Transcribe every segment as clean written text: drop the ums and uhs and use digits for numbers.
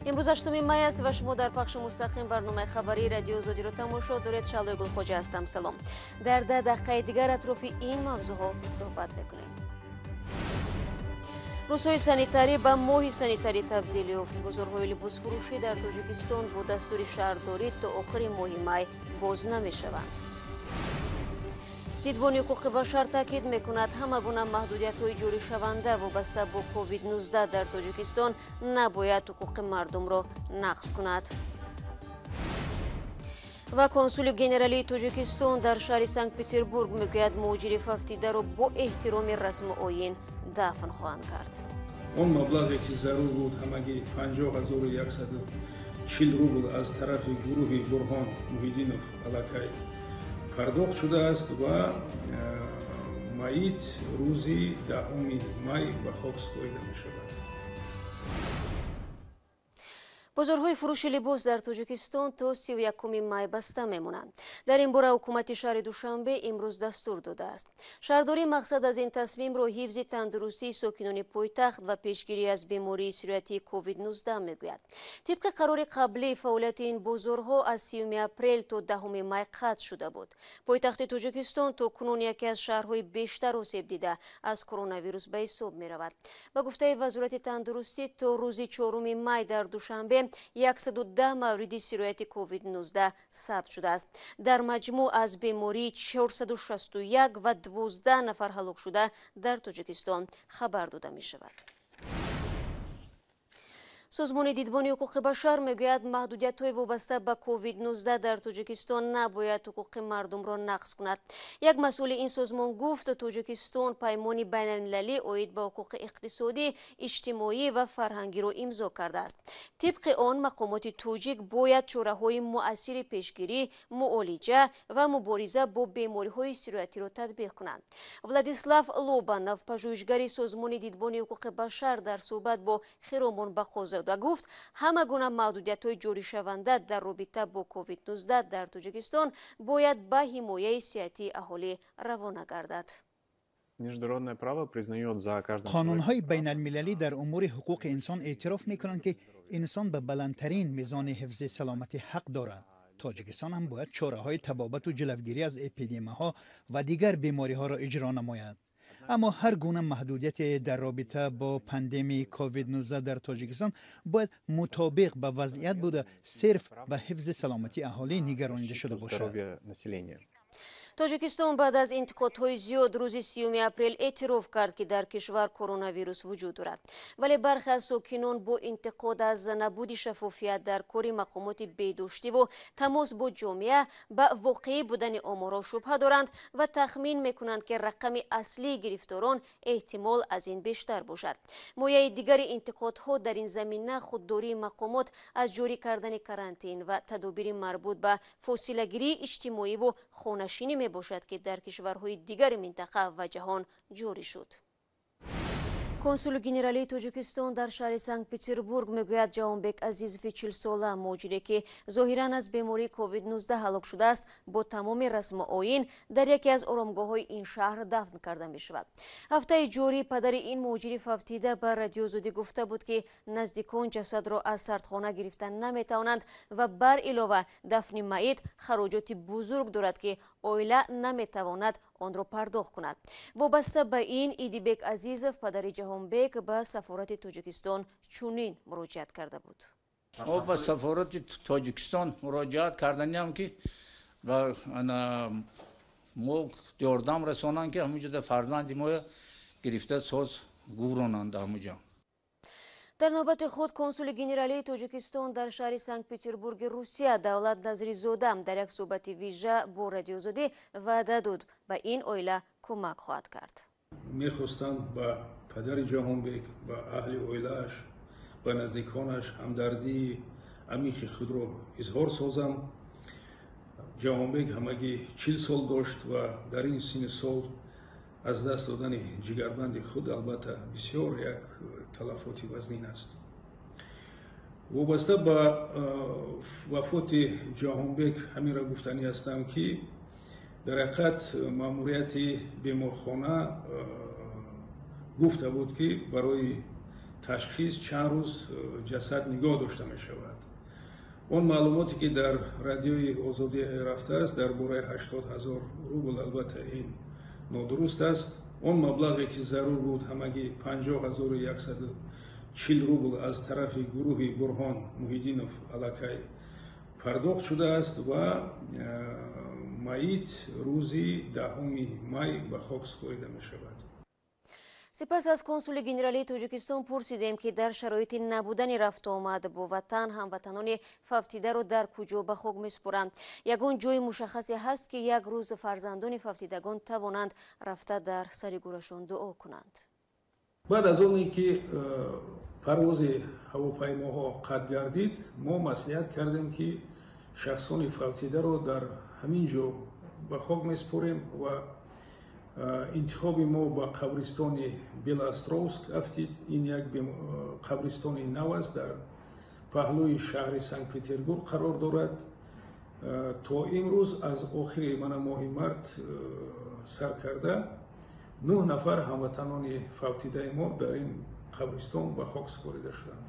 Имрӯз 8 май аст ва шумо дар пахши мустақим барномаи хабарии Радиои Озодиро тамошо доред. Шаҳлои Гулхоҷа ҳастам. Салом. Дар 10 дақиқаи дигар атрофи ин мавзӯъҳо суҳбат мекунем. Рӯзҳои санитарӣ ба моҳи санитарӣ табдил ёфт. Бозорҳои либосфурӯшӣ дар Тоҷикистон бо дастури шаҳрдорӣ то охири моҳи май боз намешаванд. Дидбони ҳуқуқи башар таъкид мекунад, ҳама гуна маҳдудиятҳои ҷоришаванда вобаста бо COVID-19 дар Тоҷикистон набояд ҳуқуқи мардумро нақз кунад. Ва консули генералии Тоҷикистон дар шаҳри Санкт-Петербург мегӯяд, муҳоҷири фавтидаро бо эҳтироми расму оин дафн хоҳанд кард. Он маблағе ки зарур буд, ҳамагӣ 50 140 рубл аз тарафи гурӯҳи Бурҳон Муҳиддинов аллакай пардохт шудааст ва маит рӯзи 10 май ба хок супорида мешавад. Бозорҳои фурӯши либос дар Тоҷикистон то 31 май баста мемонанд. Дар ин бора ҳукумати шаҳри Душанбе имрӯз дастур додааст. Шаҳрдорӣ мақсад аз ин тасмимро ҳифзи тандурустии сокинони пойтахт ва пешгирӣ аз бемории сироятии COVID-19 мегӯяд. Тибқи қарори қаблӣ, фаъолияти ин бозорҳо аз 30 апрел то 10 май қатъ шуда буд. Пойтахти Тоҷикистон то кунун яке аз шаҳрҳои бештар осеб дида аз коронавирус ба ҳисоб меравад. Ба гуфтаи Вазорати тандурустӣ, то рӯзи 4 май дар Душанбе 110 мавриди сирояти COVID-19 сабт шудааст. Дар маҷмӯъ аз бемории 461 ва 12 нафар ҳалок шуда дар Тоҷикистон хабар дода мешавад. Созмони Дидбони ҳуқуқи башар мегӯяд, маҳдудиятҳои вобаста ба COVID-19 дар Тоҷикистон набояд ҳуқуқи мардумро нақз кунад. Як масъули ин созмон гуфт, Тоҷикистон паймони байналмилалӣ оид ба ҳуқуқи иқтисодӣ, иҷтимоӣ ва фарҳангиро имзо кардааст. Тибқи он, мақомоти тоҷик бояд чораҳои муассири пешгирӣ, муолиҷа ва мубориза бо бемориҳои сироятиро татбиқ кунанд. Владислав Лобанов, пажӯҳишгари Созмони Дидбони ҳуқуқи башар, дар суҳбат бо Хиромон Бақозода гуфт, ҳама гуна маҳдудиятҳои ҷоришаванда дар робита бо COVID-19 дар Тоҷикистон бояд ба ҳимояи сиҳатии аҳолӣ равона гардад. Қонунҳои байналмилалӣ дар умури ҳуқуқи инсон эътироф мекунанд, ки инсон ба баландтарин мизони ҳифзи саломатӣ ҳақ дорад. Тоҷикистон ҳам бояд чораҳои табобату ҷилавгирӣ аз эпидемияҳо ва дигар бемориҳоро иҷро намояд. Аммо ҳар гуна маҳдудияте дар робита бо пандемияи COVID-19 дар Тоҷикистон бояд мутобиқ ба вазъият буда, сирф ба ҳифзи саломатии аҳолӣ нигаронида шуда бошад. Тоҷикистон баъд аз интиқодҳои зиёд рӯзи 30 апрел эътироф кард, ки дар кишвар коронавирус вуҷуд дорад. Вале бархе аз сокинон бо интиқод аз набуди шаффофият дар кори мақомоти беҳдоштиву тамос бо ҷомеа ба воқеӣ будани оморҳо шубҳа доранд ва тахмин мекунанд, ки рақами аслии гирифторон эҳтимол аз ин бештар бошад. Мояи дигари интиқодҳо дар ин замина худдории мақомот аз ҷорӣ кардани карантин ва тадобири марбут ба фосилагирии иҷтимоиву хонашинӣ мебошад, ки дар кишварҳои дигари минтақа ва ҷаҳон ҷорӣ шуд. Консули генералии Тоҷикистон дар шаҳри Санкт-Петербург мегӯяд, Ҷавонбек Азизови 40-сола, муҳоҷире ки зоҳиран аз бемории COVID-19 ҳалок шудааст, бо тамоми расму оин дар яке аз оромгоҳҳои ин шаҳр дафн карда мешавад. Ҳафтаи ҷорӣ падари ин муҳоҷири фавтида ба Радиои Озодӣ гуфта буд, ки наздикон ҷасадро аз сардхона гирифта наметавонанд ва бар илова дафни маит хароҷоти бузург дорад, ки оила наметавонад онро пардохт кунад. Вобаста ба ин, Идибек Азизов, падари Ҷаҳонбек, ба сафорати Тоҷикистон чунин муроҷиат карда буд. Мо ба сафорати Тоҷикистон муроҷиат карданиам, ки мо ёрдам расонанд, ки ҳаминҷода фарзанди моя гирифта соз гуронанд ҳамуҷа. Дар навбати худ консули генералии Тоҷикистон дар шаҳри Санкт-Петербурги Русия Давлат Назризода дар як суҳбати вижа бо Радиои Озодӣ ваъда дод, ба ин оила кӯмак хоҳад кард. Мехостам ба падари Ҷаҳонбек, ба аҳли оилааш, ба наздиконаш ҳамдардии амиқи худро изҳор созам. Ҷаҳонбек ҳамагӣ 40 сол дошт ва дар ин синни сол аз даст додани ҷигарбанди худ албатта бисёр як талафоти вазнин аст. Вобаста ба вафоти Ҷаҳонбек ҳаминро гуфтанӣ ҳастам, ки дар ҳақиқат маъмурияти беморхона гуфта буд, ки барои ташхис чанд рӯз ҷасад нигоҳ дошта мешавад. Он маълумоте ки дар радиои Озодӣ рафтааст дар бораи 80 000 рубл, албатта ин нодуруст аст. Он маблағе ки зарур буд ҳамагӣ 50 140 рубл аз тарафи гурӯҳи Бурҳон Муҳиддинов аллакай пардохт шудааст ва маит рӯзи 10 май ба хок супорида мешавад. Сипас аз консули генералии Тоҷикистон пурсидем, ки дар шароити набудани рафтуомад бо ватан ҳамватанони фавтидаро дар куҷо ба хок месупоранд. Ягон ҷои мушаххасе ҳаст, ки як рӯз фарзандони фавтидагон тавонанд рафта дар сари гӯрашон дуо кунанд? Баъд аз оне ки парвози ҳавопаймоҳо қатъ гардид, мо маслиҳат кардем, ки шахсони фавтидаро дар ҳамин ҷо ба хок месупорем ва интихоби мо ба қабристони Белоостровск афтид. Ин як қабристони нав аст, дар паҳлӯи шаҳри Санкт Петербург қарор дорад. То имрӯз аз охири мана моҳи март сар карда нӯҳ нафар ҳамватанони фавтидаи мо дар ин қабристон ба хок супорида шуданд.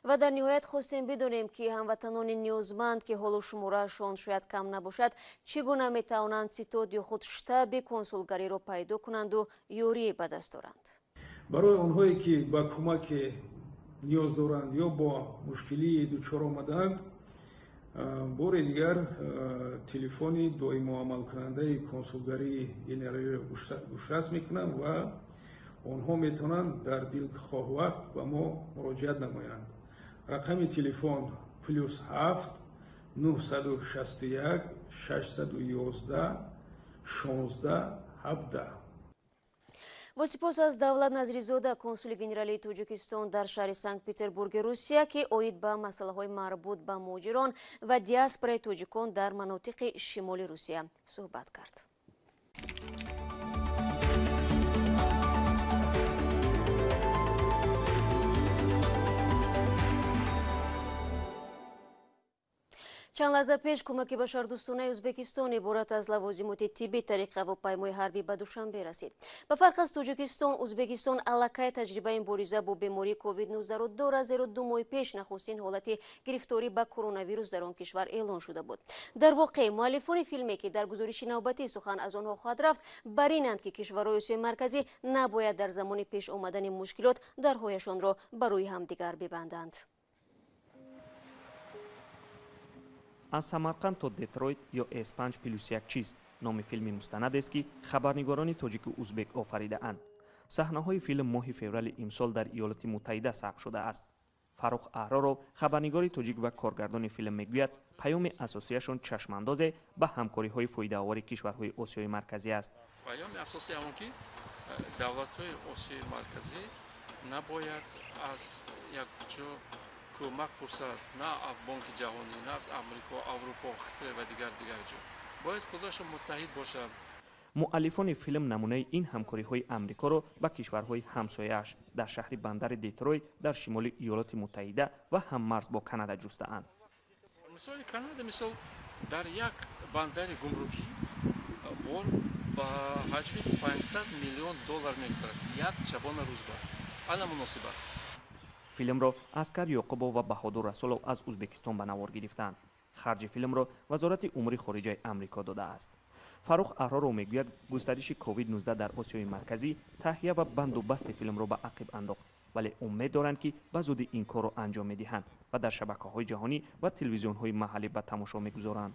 Ва дар ниҳоят хостем бидонем, ки ҳамватанони ниёзманд, ки ҳолу шумораашон шояд кам набошад, чӣ гуна метавонанд ситод ё худ штаби консулгариро пайдо кунанду ёрие ба даст оранд. Барои онҳое ки ба кӯмаке ниёз доранд ё бо мушкилии дучор омадаанд, бори дигар телефони доимоамалкунандаи консулгарии генералиро гӯшрас мекунам ва онҳо метавонанд дар дилхоҳ вақт ба мо муроҷиат намоянд. Рақами телефон +7 961 611 16 17. Бо сипос аз Давлат Назризода, консули генералии Тоҷикистон дар шаҳри Санкт Петербурги Русия, ки оид ба масъалаҳои марбут ба муҳоҷирон ва диаспораи тоҷикон дар манотиқи шимоли Русия суҳбат кард. Чанд лаҳза пеш кӯмаки башардӯстонаи Ӯзбекистон иборат аз лавозимоти тиббӣ тариқи ҳавопаймои ҳарбӣ ба Душанбе расид. Ба фарқ аз Тоҷикистон, Ӯзбекистон аллакай таҷрибаи мубориза бо бемории COVID-19-ро дорад, зеро 2 моҳи пеш нахустин ҳолати гирифторӣ ба коронавирус дар он кишвар эълон шуда буд. Дар воқеъ, муаллифони филме, ки дар гузориши навбатӣ сухан аз онҳо хоҳад рафт, бар инанд, ки кишварҳои Осиёи Марказӣ набояд дар замони пеш омадани мушкилот дарҳояшонро ба рӯи ҳамдигар бибанданд. Аз Самарқанд то Детройт ё С5 плюс 1 чист? Номи филми мустанадест, ки хабарнигорони тоҷику узбек офаридаанд. Саҳнаҳои филм моҳи феврали имсол дар Иёлоти Муттаҳида сабт шудааст. Фаррух Аҳроров, хабарнигори тоҷик ва коргардони филм, мегӯяд, паёми асосияшон чашмандозе ба ҳамкориҳои фоидаовари кишварҳои Осиёи Марказӣ аст. Паёми асосӣ ҳамон, ки давлатҳои Осиёи Марказӣ набояд аз як ҷо кӯмак пурсад, на аз Бонки Ҷаҳонӣ, на аз Амрико, Аврупо, Хитой ва дигар ҷо. Бояд худашон муттаҳид бошанд. Муаллифони филм намунаи ин ҳамкориҳои Амрикоро ба кишварҳои ҳамсояаш дар шаҳри бандари Детройт дар шимоли Иёлоти Муттаҳида ва ҳаммарз бо Канада ҷустаанд. Мисоли Канада, мисол, дар як бандари гумрукӣ бор ба ҳаҷми 500 миллион доллар мегузарад як шабона рӯз ба ана муносибат. Филмро Аскар Ёқубов ва Баҳодур Расулов аз Ӯзбекистон ба навор гирифтанд. Харҷи филмро Вазорати умури хориҷаи Амрико додааст. Фаррух Аҳроров мегӯяд, густариши COVID-19 дар Осиёи Марказӣ таҳия ва бандубасти филмро ба ақиб андохт, вале умед доранд, ки ба зудӣ ин корро анҷом медиҳанд ва дар шабакаҳои ҷаҳонӣ ва телевизионҳои маҳаллӣ ба тамошо мегузоранд.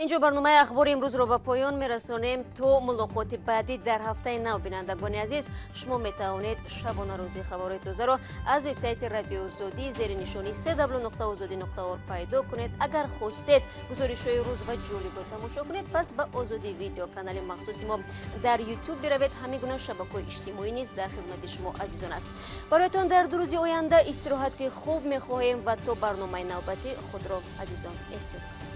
Инҷо барномаи ахбори имрӯзро ба поён мерасонем. То мулоқоти баъдӣ дар ҳафтаи нав, бинандагони азиз, шумо метавонед шабонарӯзӣ хабарҳои тозаро аз вебсайти Радиои Озодӣ зери нишони cw.ozodi.org пайдо кунед. Агар хостед гузоришҳои рӯз ва ҷолибро тамошо кунед, пас ба Озодӣ Видео, канали махсуси мо дар Ютуб биравед. Ҳамин гуна шабакаҳои иҷтимоӣ низ дар хизмати шумо азизон аст. Бароятон дар 2 рӯзи оянда истироҳати хуб мехоҳем ва то барномаи навбатӣ худро, азизон, эҳтиёт кунед.